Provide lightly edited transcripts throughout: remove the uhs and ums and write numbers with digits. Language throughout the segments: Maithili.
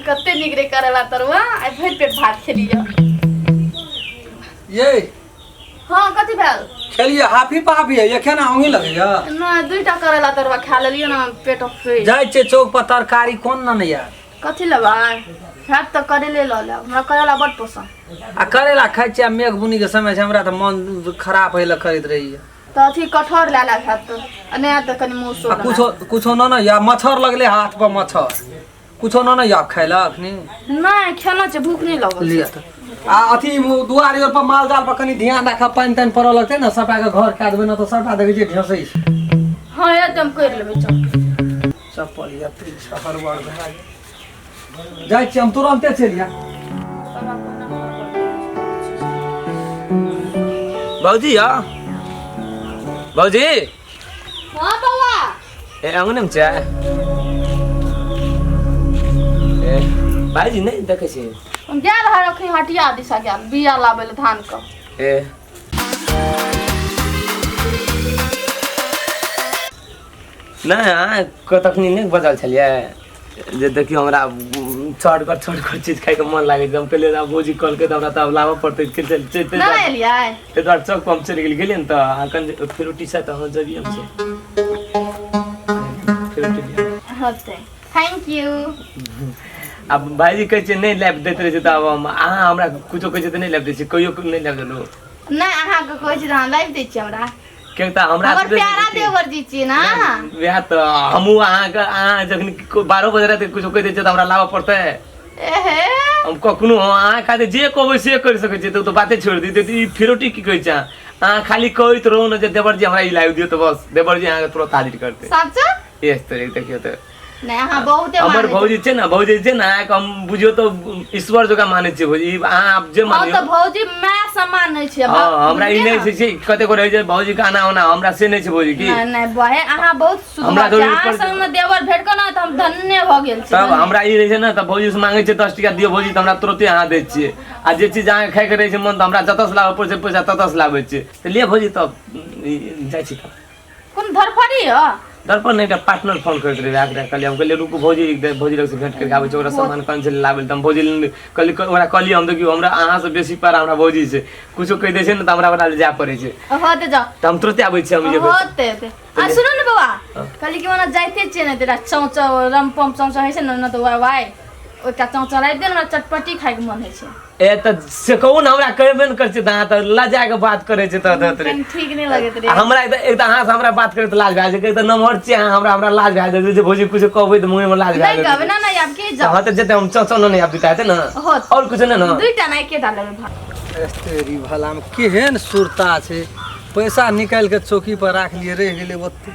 कते नीक रे करेला तरुआ, आइ भरि पेट भात खेलियै। ये हाँ, कथी भेल? खेलिए हाफी पाफी है, एखन आउंगी लगैया। नहि, दुईटा करेला तरुआ खा लेलियै ने, पेट फुलि। जाइ छियै चौक पर तरकारी कोन न यार। कथी लेबै? हैत तऽ करेले लऽ लेब, हमरा करेला बड पसन्द। आ करेला खाइ छियै, आ मेघ बुनी के समय छै, हमरा तऽ मन खराब होइ लए करैत रहैया। तऽ अथी कटहर लए लेब, हैत तऽ, आ नहि हैत तऽ कनि मौसो आ कुछो कुछो न न या मच्छर लगले हाथ पर, मच्छर कुछो न न या खाइ लए अखनी। नहि, खेना छै, भूख नहि लगल। लिअ तऽ आ अथी दुआरि पर माल जाल पर कनि ध्यान राखब, पानि तानि पड़ऽ लगतै ने, सबटा के घर कए देबै ने तऽ सबटा देखै छियै ढेसै छै। हँ, हेतै, हम करि लेबै, चल। चप्पल या पीछा हड़बड़ भए गेल। जाइ छियै हम, तुरन्ते चलि आयब। भौजी, या भौजी। हाँ बौआ। ए, अंगने में छै। ए भाईजी, नहीं देखै छी? हम गेल है अखन हटिया दिशा, गेल बिया लाबै लए धान के। ए नहि, अहाँ तखनी नहि बजल छलियै जे देखियौ हमरा छोटगर छोटगर चीज खाइके मन लागै छै। हम कहलियै आब भौजी कहलकै तऽ हमरा तऽ आब लाबऽ पड़तै। नहि एलियै। ताहि दुआरे चौक पर हम चलि गेलियै ने, तऽ अहाँ कनि फेर रोटी छै तऽ अहाँ जबियै छै फेर रोटी लिअ। होतै, thank U. आब भाईजी कहै छै नहि लाबि दैत रहै छै, तऽ आब हम अहाँ हमरा कुछो कहै छै तऽ नहि लाबि दै छै, कहियो नहि लाबि देलहुँ। नहि, अहाँके कहै छी तऽ अहाँ लाबि दै छियै हमरा। किएक तऽ हमरा हमर प्यारा देवर जी छियै ना। वएह तऽ हमहूँ अहाँके, अहाँ जखन 12 बजे राति कुछो कहि दै छियै तऽ हमरा लाबऽ पड़तै। एहे। हम कखनो अहाँ खातिर जे कहबै से करि सकै छियै, तऽ ओ तऽ बाते छोड़ि दियौ। तऽ ई फिरोटी की कहै छै अहाँ? अहाँ खाली कहैत रहू ने जे देवर जी हमरा ई लाबि दियौ, तऽ बस देवर जी अहाँके तुरंत हाजिर करतै। साँचो? एस तऽ देखियौ तऽ। नहि, अहाँ बहुते हमर मानै छी। भौजी छै ने, भौजी छै ने, अहाँके हम बुझियौ तऽ ईश्वर जकाँ मानै छियै भौजी। ई अहाँ आब जे हम मानियौ। तऽ भौजी माय समान नहि छै। हँ, हमरा ई बुझलियै नहि ने? छै से कतेको रहै छै भौजीके आना ओना, हमरा से नहि छै भौजी की। नहि नहि बहे, अहाँ बहुत हमरा सुधर छी। तऽ अहाँ पर- संग में देवर भेट कऽ ने तऽ हम धन्य भऽ गेल छी, तब धन्य। हमरा ई रहै छै ने तऽ भौजी से मांगै छियै 10 टका दियौ भौजी, तऽ हमरा तुरते अहाँ दै छियै। आ जे चीज अहाँके खाइके रहै छै मन, तऽ हमरा जतऽसँ लाबऽ पड़ै छै पैसा ततऽसँ लाबै छियै। तऽ लिअ भौजी, तब ई जाइ छी तब। कोन धरफड़ी ह? दर्पण नहि, एकटा पार्टनर फोन करैत रहै आके कहलियै। हम कहलियै रुकू भौजी, एक बेर भौजी लगसँ भेँट करिके आबै छै, ओकरा सामान कन छलै लाबै लए। तऽ हम भौजी लग कहलियै, ओकरा कहलियै हम, देखियौ हमरा अहाँसँ बेसी पार हमरा भौजी छै, कुछो कहि दै छै ने तऽ हमरा ओकरा लए जाय पड़ै छै। होते, जाओ। तऽ हम तुरते आबै छी, हम जेबै। होते होते। आ सुनू ने बौआ, कहली कि ओना जाइते छियै ने, तेरा चौ चौ रम पम चौ चौ होइ छै ने, ने तऽ वाइ वाइ ओकरा चौ चौ राखि दे ने, हमरा चटपटी खाइके मन होइ छै। ए तऽ से कहू ने, हमरा कहबे ने करै छै तऽ अहाँ तऽ लजा के बात करै छै तऽ तऽ कनि ठीक नहि लगैत आ रहै। हमरा एक तऽ अहाँ से हमरा बात करैत लाज भए जाइ छै, तऽ नमहर छियै अहाँ, हमरा हमरा लाज भए जाइ छै जे भौजी कुछो कहबै तऽ मुँहे मे लाज भए नहि जाइ कहबै छै। ना, नहि आब की तऽ जाउ। हँ, तऽ जेतै हम चौ चौ नहि आब दुटा हेतै ने। होत। आओर कुछो नहि ने? दुईटा नहि, एकेटा लेबै भात। स्त्री भलामे केहन सुरता छै, पैसा निकालि कऽ चौकी पर राखलियै, रहि गेलै ओते,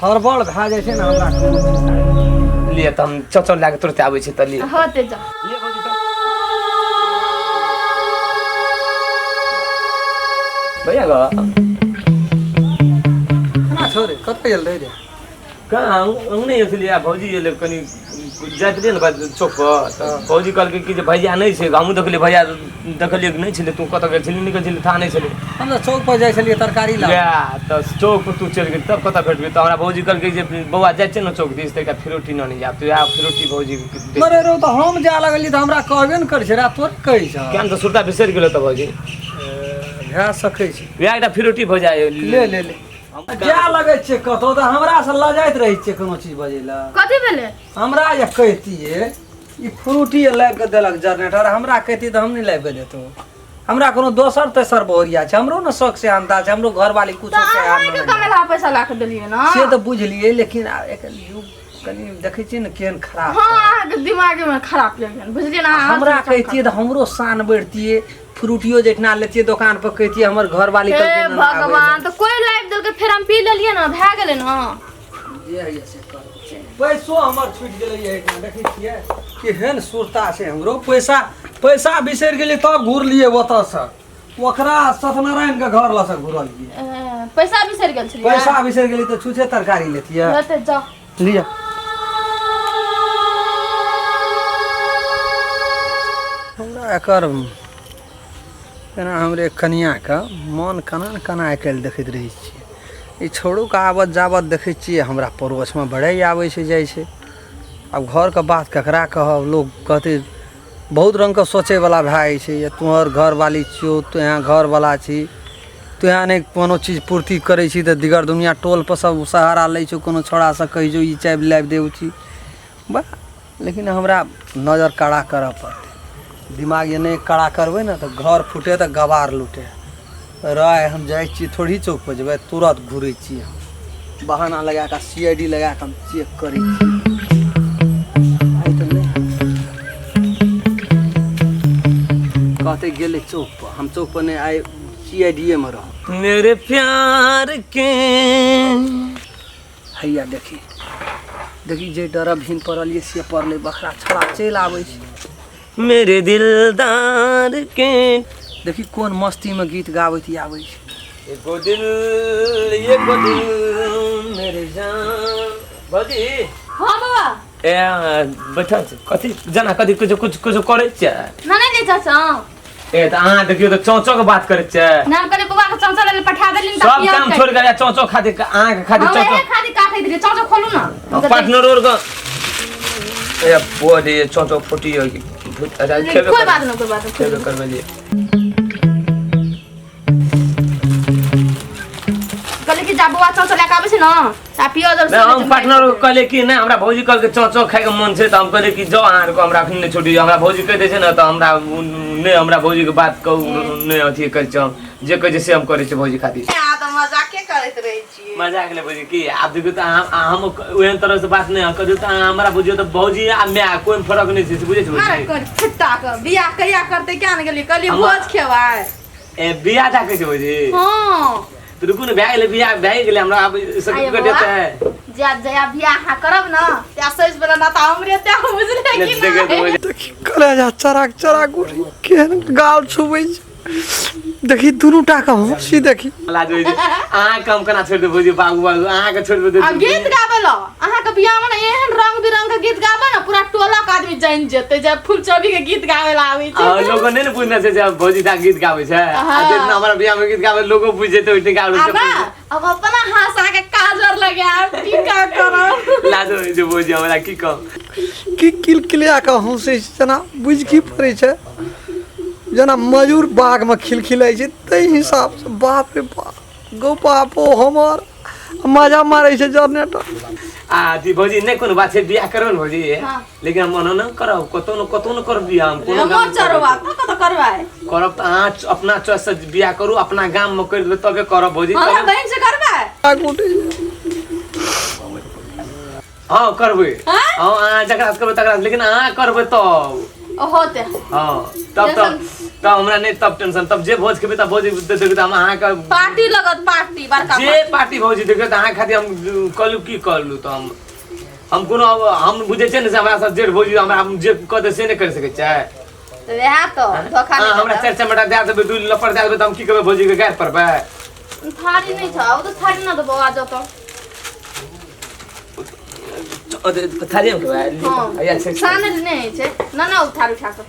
हड़बड़ भए जाइ छै ने हमरा कोनो चीज। लिअ तऽ हम चौ चौ लए कऽ तुरते आबै छी, तऽ लिअ। होते, जाउ। लिअ भौजी तऽ। भैया गो। केना छोड़े, कतऽ गेल रहै रे? कहाँ, हम नहि छलियै। आ भौजी एलै, कनि जाइत रहियै ने चौक पर, तऽ भौजी कहलकै कि जे भैया नहि छै। हमहूँ देखलियै भैया, देखलियै नहि छलै। तू कतऽ गेल छली? निकल छली, था नहि छलै। हम तऽ चौक पर जाइ छलियै तरकारी लाबऽ। वएह तऽ चौक पर तू चलि गेल, तब कतऽ भेटबै? तऽ हमरा भौजी कहलकै जे बौआ जाइ छै ने चौक दिस, तऽ एकटा फ्रूटी आनने जायब, तऽ वएह फ्रूटी भौजी। मरे रौ, तऽ हम जाय लगलियै तऽ हमरा कहबे ने करै छै, रात तोरे कहै छौ। केहन तऽ सुरता बिसरि गेलो तऽ भौजी। भए सकै छै। वएह एकटा फ्रूटी भऽ जाय। ले ले ले। जाय लगै छियै कतहु तऽ हमरा से लजाइत रहै छियै कोनो चीज बजै लए। कथी भेलै? हमरा जे कहितियै ई फ्रूटी लाबि कऽ देलक जनरेटर, हमरा कहितियै तऽ हम नहि लाबि कऽ देतहुँ। हमरा कोनो दोसर तेसर बहुरिया छै, हमरो ने शौक से अंदाज छै, हमरो घरवाली तऽ कुछो से अहाँके कमेलहा पैसा ला कऽ देलियै ने। से तऽ बुझलियै, लेकिन आब एकर युग कनि देखै छियै ने केहन खराब हँ छै। अहाँके दिमागमे खराब यऽ, बुझलियै ने अहाँ? हमरा कहितियै तऽ हमरो शान बढ़तियै, फ्रूटियो जेठना लेतियै दोकान पर, कहितियै हमर घरवाली हे कहलकै ने आबै लए। भगवान, तऽ कोई लाबि देलकै, फेर हम पी लेलियै ने, भए गेलै ने। जे होइए से करू। पैसो हमर छूटि गेलै एहिठाम, देखै छियै केहन सुरता छै हमरो। पैसा पैसा बिसरि गेलियै तब घुरलियै ओतऽसँ, ओकरा सत्यनारायणके घर लऽ घुरलियै। ए, पैसा बिसरि गेल छलियै? पैसा बिसरि गेलियै तऽ छुछे तरकारी लेतियै। लेते जाउ। लिअ। हमरा एकर केना हमरे कनिआँके मन केना ने केना आइ काल्हि देखैत रहै छियै। ई छौड़ोके आबत जाबत देखै छियै, हमरा पड़ोसमे बड़े आबै छै जाइ छै। आब घरके बात ककरा कहब लोग कहतै बहुत रङ्गके सोचैवला भए जाइ छै या तोहर घरवाली छियौ तोहेँ घरवला छी तोहेँ नहि कोनो चीज पूर्ति करै छी तऽ दिगर दुनिआँ टोलपर सब सहारा लै छौ कोनो छौड़ासँ कहै छौ ई चाबी लाबि दे ओ चीज बा लेकिन हमरा नजर कड़ा करऽ पड़तै दिमाग एने कड़ा करबै ने तऽ घर फूटे तऽ गवार लूटे रह हम जाइ छियै थोड़ी चौकपर जेबै तुरत घुरै छियै हम बहाना लगा कऽ सी I D लगा कऽ हम चेक करै छियै आइ तऽ नहि कहतै गेलै चौकपर हम चौकपर नहि आइ सी I D A मे रहब मेरे प्यार के हैया देखी देखी जे डर भिन पड़लियै से पड़लै बकरा छड़ा चलि आबै छै मेरे दिलदार के देखी कोन मस्तीमे गीत गाबैत आबै छै एगो दिल एगो दिल मेरे जान भौजी हाँ बाबा ए बैठल छी कथी जना कथी कुछ कुछ कुछ करै छियै ना नहीं ले चाचा ए तऽ अहाँ देखियौ तऽ चौं चौं के बात करै छियै नाम करे बौआ के चमचा ले पठा देलिन सब काम छोड़ के चौं चौं खातिर अहाँ के खातिर हम चौं एहे खातिर काटैत रहियै चमचा खोलू ना चौं पार्टनर और के ए बुआ दे चौं चौं फुटी हो अच्छा खेबे कोई बात ना कोई बात ना खेबे करबै लिए कहले कि जा बौआ चौचौ लए कऽ आबै छै ने तऽ पियाज आओर नहि हम पार्टनर के कहलियै कि नहि हमरा भौजी कहलकै चौ चौ खाइके मन छै तऽ हम कहलियै कि जाउ अहाँ आरके हमरा अखन नहि छोड़ी हमरा भौजी कहि दै छै ने तऽ हमरा नहि हमरा भौजीके बात कहू नहि अथी करै छै हम जे कहै छै से हम करै छियै भौजी खातिर अहाँ तऽ मजाके करैत रहै छियै मजाक नहि भौजी की आब देखियौ तऽ अहाँ हम ओहन तरह से बात नहि करियौ तऽ अहाँ हमरा बुझियौ तऽ भौजी आ माय कोइ फरक नहि छै से बुझै छी मारा भौजी कर फुट्टा कऽ बियाह कहिया करतै क्या ने गेलियै कहलियै भोज खेबै ए बियाह जा कहै छै भौजी हँ तऽ रुकू ने भए गेलै बियाह भए गेलै हमरा आब आइए सर्टिफिकेट बौआ। देतै जा जया बियाह अहाँ करब ने त्या सैस वाला नाता हमरे त्या बुझले कि देखियौ तऽ नहि भौजी देखी कलेजा चराक चराक उठि केहन गाल छुबै छै देखी दुनू टा के हंसी देखी लाज होइ छै अहाँके हम केना छोड़ि देबै भौजी बाबू बाबू अहाँके छोड़ि देबै आ गीत गाबै ल अहाँके बियाह में ने एहन रंग बिरंग के गीत गाबै ने पूरा टोला के आदमी जानि जेतै जे फुलचोबी के गीत गाबै ल आबै छै आ लोगो नहि ने बुझने छै जे भौजी दा गीत गाबै छै आ हाँ। जितना हमरा बियाह में गीत गाबै लोगो बुझि जेतै ओहि गाबै आ ना अब अपना हाथ से अहाँके काजर लगायब टीका करब लाज होइ छै भौजी हमरा की कहू की किलकिलिया के हंसै छै जेना बुझि की पड़ै छै जेना मयूर बाघमे खिलखिलाइ छै ताहि हिसाबसँ बाप रे बाप गौ बापो हमर मजा मारै छै जनरेटर आ अथी भौजी नहि कोनो बात छै बियाह करब ने भौजी हाँ। लेकिन हम ओना नहि करब कतौ ने कतौ ने करब बियाह हम कोनो गाम हमर चरवा कतऽ कतऽ करबै करब तऽ अहाँ अपना चॉइस से बियाह करू अपना गाम मे करि देबै तबे करब भौजी हमरा तबे- बहिन से करबै हँ करबै हाँ? हँ अहाँ जकरा से करबै तकरा से लेकिन अहाँ करबै तब होते हँ तब तब तब हमरा नहि तब टेंशन तब जे भोज खेबै तब भोज देबै तऽ हम अहाँके पार्टी लगत पार्टी बड़का जे पार्टी भौजी देखियौ तऽ अहाँ खातिर हम कहलू की कहलू तऽ हम हम कोनो हम बुझै छियै ने से हमरा सब जेठ भौजी हमरा हम जे कह दे से नहि करि सकै छै तऽ वएह तो धोखा अहाँ नहि हमरा देतौ। चारि चमेटा दए देबै दू लपड़ दए देबै तऽ हम की करबै भौजीके गारि पड़बै थारी नहि छौ ओ तऽ थारी ना देबौ आ जतौ थारी मे खेबै हँ हैया छै सानल नहि होइ छै ना ना ओ थारी उठा कऽ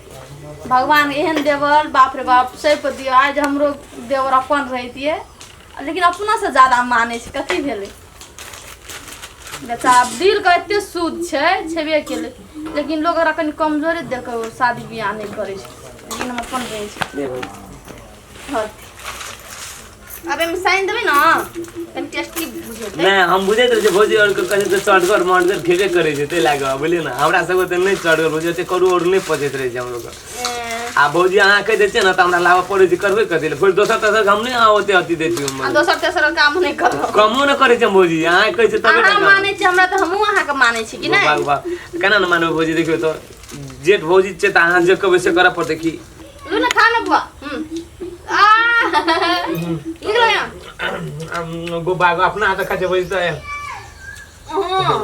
भगवान एहन देवर बाप रे बाप सहिप दियौ आइ जे हमरो देवर अपन रहितियै लेकिन अपना से ज्यादा मानै छै कथी भेलै बेचारा दिल के एते शुद्ध छै छेबे केलै लेकिन लोग ओकरा कनि कमजोरे देख कऽ शादी बियाह नहि करै छै लेकिन हम अपन रहै छी हँ। अब एहिमे साइन देबै ने कनि टेस्टी बुझेतै नहि हम बुझैत रहै छियै भौजी आओर के कहै छै चटगर मटगर खेबे करै छै ताहि लए कऽ बुझलियै ने हमरा सबके तऽ नहि चटगर भौजी ओते करू आओर नहि पचैत रहै छै हमरो के आ भौजी अहाँ कहि दै छियै ने तऽ हमरा लाबऽ पड़ै छै करबे कथी लए फेर दोसर तेसर हम नहि अहाँ ओते अथी दै छियै आ दोसर तेसर काम नहि करब कमो नहि करै छियै हम भौजी अहाँ कहै छियै तबे अहाँ ने मानै छी हमरा तऽ हमहूँ अहाँके मानै छी कि नहि वाह वाह केना ने मानबै भौजी देखियौ तऽ जेठ भौजी छै तऽ अहाँ जे कहबै से करऽ पड़तै की लू ने खा ने बुआ आ निकलो यहाँ गो बाग अपना हाथ खाइ छै भौजी तऽ हाँ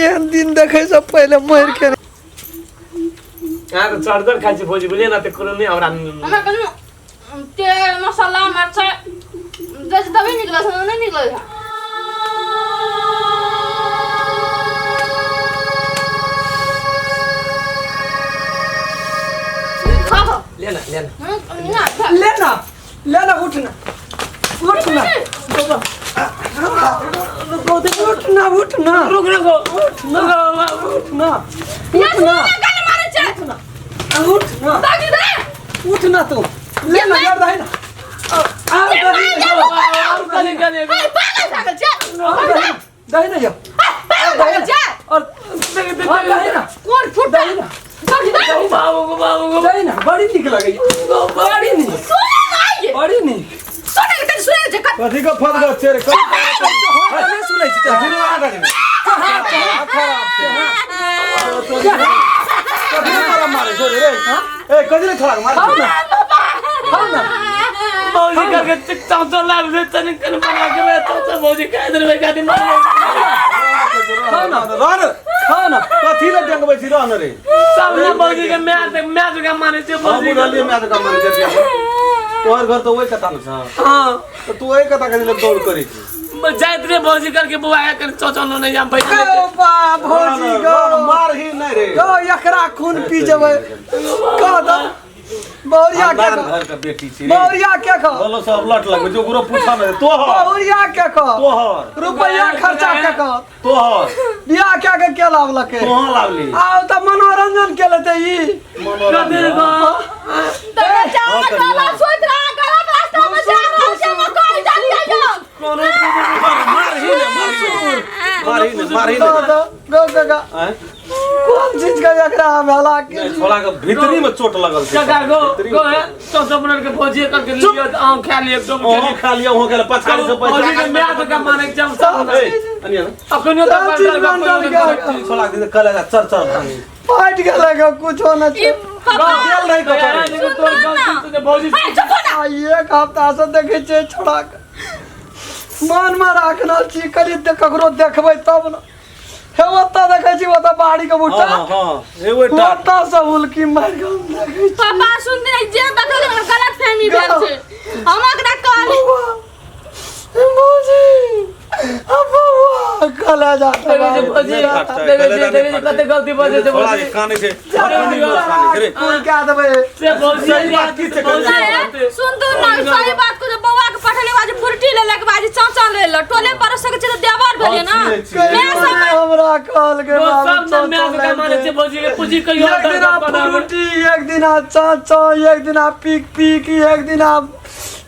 एहन दिन देखै से पहिले मरि के अहाँ तऽ चढ़गर खाइ छी भौजी बुझलियै ने तऽ कोनो नहि हमरा हमरा कनि तेल मसाला मरचाइ दै छै तभी निकलै छै नहि निकलै छै खा खा ले ना ले ना ना खा ले ना ले ना उठ ना उठ ना उठ ना उठ ना ना, उठ ना, उठ ना, गले मारै छै। उठ ना, उठ ना, ताकि दे। उठ ना तू। ले ना यार, दही ना। आ दही ना, और कनी कनी ए पागल पागल छै। और दही ना, दही ना यो। पागल छै। और और दही ना, कोन फुट दही ना, ताकि दे। बाबू को, बाबू को। दही ना, बड़ी नीक लगैया, बड़ी नीक, सुने ना आइए। बड़ी नीक। सुने के सुने छै। कथी के फट गछ छै रे? कथी हम तऽ नहि सुनै छी तऽ। दुनू आगा के खराब छै। कथी के तोरा मारै छौ रे? ए, कथी ले छोड़ा के मारै छौ? खाउ ना। भौजी करके चौचौ लाभ दे तनी कन बना के मैं चौचौ भौजी कह दे गाड़ी मार। खाउ ना, रह न। खाउ ना। कथी ले डेंगबै छी? रह न रे। सब ना भौजी के मैं मैं जगह माने छै हम भौजी। बुझलियै, मैं जगह मानै छै बियाह। तोहर घर तऽ ओहि कता ने छ? हां। तऽ तू ओहि कता कथी ले दौड़ करै छी? जाइत रे भौजी करके बौआ कर चौचौ नहीं जाम पैसा। गौ बा भौजी गौ। मार ही नहीं रे। गौ, एकरा खून पी जेबै कह दऽ। बहुरिया के खानदान कह, घर के बेटी छी रे। बहुरिया के कह, बोलो सब लट लगबै जो ओकरो पूछा नहीं तोहर। बहुरिया के कह, तोहर। रुपैया खर्चा के कह, तोहर। बियाह के के के लावलकै? तोहर लावली। आउ तऽ मनोरंजन के लेतै ई। मनोरंजन। तऽ चावल गलत सोच रहा, गलत रास्ता में जा रहल छै, हम कोई जानिए जाओ। मार ही ने, मार मार ही ने, मार ही दऽ ने। दऽ गौ काका। आँय? कोन चीज के एकरा भेला के? नहीं, छोड़ा के भीतरी में चोट लगल छै। काका गो भीतरी गो में। है चौचौ बनल के भौजी करके लियो आम खा लियो एकदम। ओहो खा लिया, ओहो खा लिया, पछाड़ी से पैसा। भौजी के मैं जगह माने जम सब। ए, अनिया ना। अखनियो सब तऽ चीज मंडल के छोड़ा के कलेजा चर चर भांगी। फाटि गेलै गौ, कुछो नहि ई छै। पापा गेल रही कतऽ रे? भौजी ए चुप ना। आ एक हफ्ता से देखै छियै छोड़ा के, मन मे राखने छी, कनि ककरो देखबै तब ने। हे ओतऽ देखै छी, ओतऽ बाड़ी के बूटा। हाँ हाँ, एगो टा। ओतऽ से हुलकी मारि कऽ हम देखै छी। पापा सुन दे, जे देखल हमरा गलत फहमी भेल छै। हम ओकरा कहली बौआ, भौजी, आ बौआ, कलेजा भौजी देखै छी कते गलती बजै छै। छोड़ा भौजी के कानै छै, कानै छै रे। कुल कए देबै। से भौजी सही बात की छै? ए, सुन तू ना, सही बात को। बौआ के पठले बाजी फुर्टी लेलक, बाजी चाचा लेलक, टोले पर सके छै तऽ देवर भेलै ना। कहियो नहि हमरा कहलकै बाबू। सब ना मैं जगह माने छै भौजी के पूजी कहियो। एक दिना फ्रूटी, एक दिना चाचा, एक दिना पीक पीक, एक दिना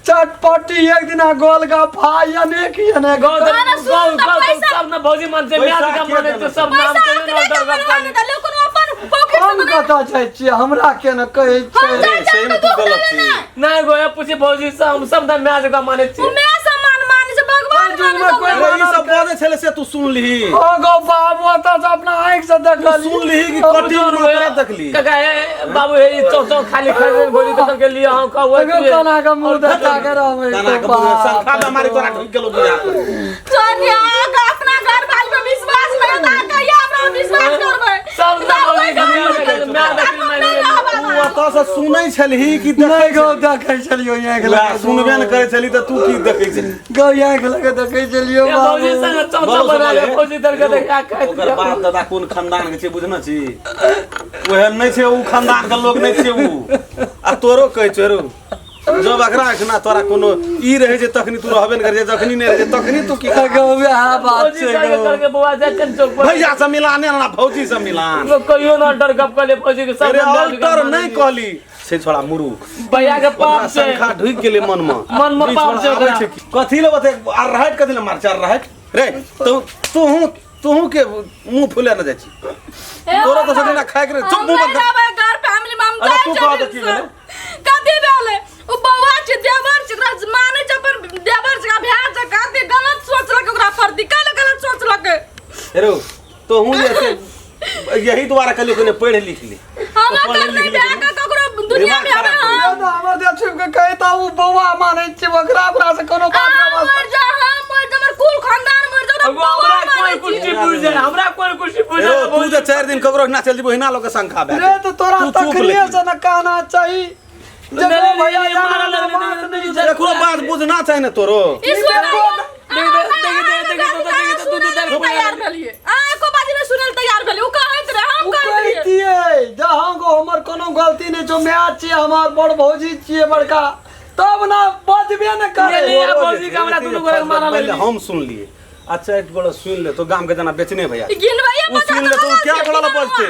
चटपटी, एक दिना गोलगप्पा, अनेक अनेक। गौ अरे सुन गौ तऽ पैसा सब ना भौजी मानছে मैं पैसा जगह के माने देना? छै सब नाम पैसा कहियो अकरे ना के डर बनवा ने देलक, कोनो अपन पॉकेट से हम बना। कतऽ जाइ छियै? हमरा के ने कहै हम छै। जा जा सही में के तू दुख गलत देले छी। ना। नहीं गो पूछी भौजी से, हम सब ना मैं जगह माने उ छी। मैं सम्मान माने छै, भगवान ओहि युगमे माने कोइ छै। रे, ई सब बजै छलै से तू सुनलिही? ओ गौ बाबू, ओतऽ से अपना आँखि से देखलियै। सुनलिही कि कटी मात्रा देखली? काका हे बाबू हे, ई चौ चौ खाली खाइ भौजी तो के लिए हम कहबै। देखियौ केना के मुँह देखा के रहबै। तना के बुझे शंखा में मारी तोरा ढुक गेलो बुझा। सोनिया के अपना घर वाल पे विश्वास नहीं होता, कहिया हमरा विश्वास करबै? सब ना भौजी के मैं देखली माने। तू ओतऽ से सुनै छलही कि देखै? नहि गौ, देखै छलियौ आँखि वएह लगा। सुनबे ने करै छली तऽ तू की देखै छली? गौ, आँखि लगा देखै छलियौ ये भौजी बाबू। संग चौ चौ बोलो बना सब के भौजी दर के देखा खाइ। ओकर बाप दादा कोन खानदान के छै बुझने छी? ओहन नहि छै उ, खानदान के लोग नहि छै उ। आ तोरो कहै छौ रौ, जब एकरा एखना तोरा कोनो ई रहै छै तखनी तू रहबे ने करै छै, जखनी नहि रहै छै तखनी तू की? गौ, वएह बात भौजी छै संग गौ। करके बौआ जाइ छै चौक पर। भैया से मिलाने ना, भौजी से मिलान। लोग कहियो ना डर गप कले भौजी के सब। अरे अल्टर नहि कहली से छोड़ा मुरुख। भैया के ओकरा पाप छै। शंखा ढुकि गेलै मनमे। मनमे ई पाप छोड़ा छै आबै ओकरा। छै की? कथी ले बते आर राहट, कथी ले मार चार राहट रे? तू तूहू तूहू के मुंह फुले न जाइ छी। तोरा तऽ सदिना खाय के रहे। चुप, मुंह बंद कर। घर फैमिली में हम अरे जाइ तू कह छथिन दे की से। भेलै? कथी भेलै? उ बौआ छै, देवर छै, ओकरा मानै छै अपन देवर छै, भाय छै। कथी गलत सोचलक ओकरा प्रति? काहे गलत सोचलक? हेरो तोहू जे छै यही दुआरे कहलियौ कने पढ़ि लिख ले। हमरा पढ़ि कर लिख नहीं ले। भए के ककरो दुनिया में दिमाग हमरा खराब ये तऽ हमर देह छुपि के कहिता उ बौआ मानै छै, ओकरा ओकरा से कोनो बात अहाँ के वास्ता। मर जा, हम मर जा, हमर कुल खानदान मर जा, ओकरा एगो बौआ हमरा कोई मानै कुर्सी छै। पुर जाए, हमरा कोई कुर्सी पुर हेरो जाए। तू जे 4 दिन ककरो ना चल जेबो हिना लोग के शंखा भए रे तऽ तोरा तू चुप तखने लेकिन। से न कहना चाही जे नहीं, गौ नहीं, भैया नहीं, जाना मारा ना लगलै, बात नहीं, नहि नहीं, छै। एकरो बात बुझना चाही ने तोरो। ई सुनै देख देख देख देख देख देख देख तू तू दर तैयार भेलिए आ एको बाजी नहि सुनल तैयार भेलिए। उ कहैत रहे, हम उ कहैत रहियै। कहितियै जे हँ गो, हमर कोनो गलती नहि छौ, माय छियै हमर, बड़ भौजी छियै बड़का, तब ने बजबे ने करे। ये ले, भौजी के हमरा दुनू गोरे के मारा पहिले लगलै। हम सुनलिए। अच्छा एक गोड़ा सुन ले तो गाम के जना बेचने भैया ई गिनबैये उ सुन ले तो क्या गोड़ा ला बजते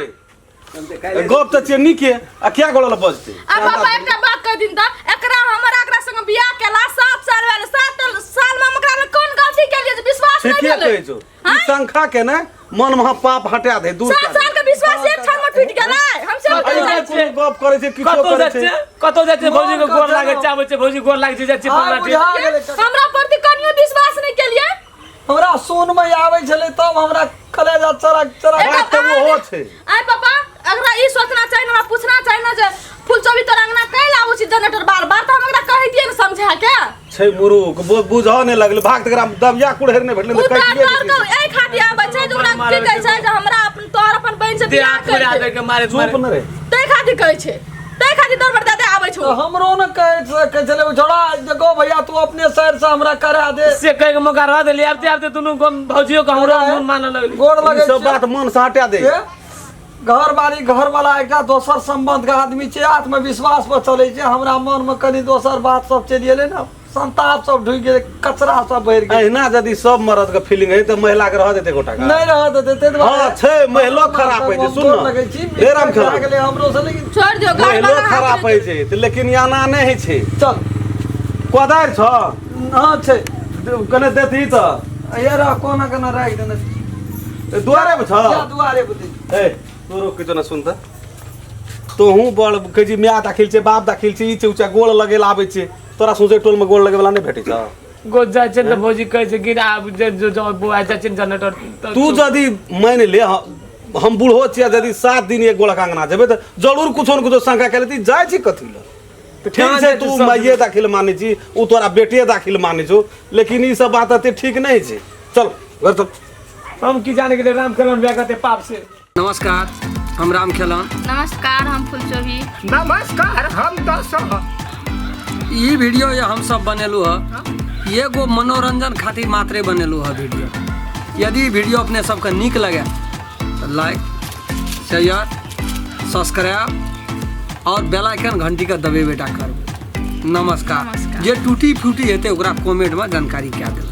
गप त छियै नीके आ क्या गोड़ा ला बजते आ पापा एकटा बात कह दिन त एकरा हमरा एकरा संग बियाह केला 7 साल भेल 7 साल में हम एकरा लग कोन गलती केलिए जे विश्वास नहीं ठीके भेलै कहै छौ ई शंखा के ने मन महा पाप हटा दे दूर 7 कर दे। साल के विश्वास एक क्षण में टूट गेलै हम से अरे जाइ कोनो गप करै छै किछो कतौ करै जाइ छै छियै कतौ जाइ छियै भौजी के मन गोर कतौ लागै छै आबै छै भौजी गोर लागै छै जाइ छियै आइ फलना बुझा ठीक गेलै काका। हमरा प्रति कनियो विश्वास नहीं केलिए हमरा सोन में आबै छलै तब हमरा कलेजा चरक चरक बात तऽ ओहो छै आय पापा अगरा ई सोचना चाहिए ना हमरा पूछना चाहिए ना जे फुलचोबी तोरा अंगना कैल आबै छी जनरेटर बार बार तऽ हम ओकरा कहि दियै ने समझा के छै मुरुख बुझऽ नहि लगलै भाग तकरा दबिया कुड़हरि नहि भेटलै उ तऽ तऽ काटिए डर देतै। के एहि खातिर आबै छै जे ओकरा की कहै छै जे हमरा अपन तोहर अपन बहिन से देह बियाह हाथ मिला कर दे के मारे चुप न रे ताहि खातिर कहै छै ताहि खातिर तोहर पर दादा आबै छौ तऽ हमरो ने कहै कहै छलै ओ छोड़ा देखो भैया तू अपने सर से हमरा करा दे से कह के मौका रह देली आबते आबते दुनू गम भौजियो के हमरा मन मानऽ लगली गोर ई लगै सब छियै। बात मन से हटा दे के घर बारी घर वाला एकटा दोसर संबंध के आदमी छै आत्मविश्वास पर चलै छै हमरा मन में कनि दोसर बात सब चलि गेलै ने संताप सब ढुकि गेलै कचरा सब भरि गेलै अहिना यदि सब मर्द के फीलिंग है तऽ महिला के रह देतै गोटा के नहि रहत देतै ताहि दुआरे हाँ, छै, महिलो खराब होइ छै, सुन गोर न। लगै छी हे राम खेलौन। भए गेलै हमरो से लेकिन छोड़ि दियौ घर महिलो वाला खराब होइ छै तऽ लेकिन एना नहि होइ छै चल कोदारि छौ हँ छै कने देतही तऽ यार कोना कोना राखि देने छी। दुआरे पर छौ या दुआरे पर दे। ए तोरो किछो न सुन तऽ तोहूँ बड़ कहै छी माय दाखिल छै बाप दाखिल छै ई छै उ छै गोड़ लगेला आबै छै तोरा सोचे टोल में गोड़ लगे वाला नहि भेटै छौ गो जाइ छै तऽ भौजी कहै छै कि आब जे जो जो बौआ जाइ छै जनरेटर तऽ तू यदि मानि ले हम बूढ़ो छियै यदि 7 दिन एक गोड़ा अंगना जेबै तऽ जरूर कुछो ने कुछो शंका कए लेती जाइ छी कथी लए तऽ ठीक कहाँ छै जाइ तू सब माइये दाखिल मानै छी ओ तोरा बेटिए दाखिल मानै छौ लेकिन ई सब बात एते ठीक नहि छै चल घर चल हम की जाने गेलै राम खेलौन बियाह करते पाप से नमस्कार हम राम खेलौन नमस्कार हम फुलचोभी नमस्कार हम दशरथ ई वीडियो ये हम सब बनेलू है एगो मनोरंजन खातिर मात्रे बनेलू है वीडियो यदि ई वीडियो अपने सबके नीक लगे तो लाइक शेयर सब्सक्राइब और बेल आइकन घंटी के दबेबे टा करबै नमस्कार नमस्कार। जे टूटी फूटी हेतै ओकरा कमेंटमे जानकारी कए देबै।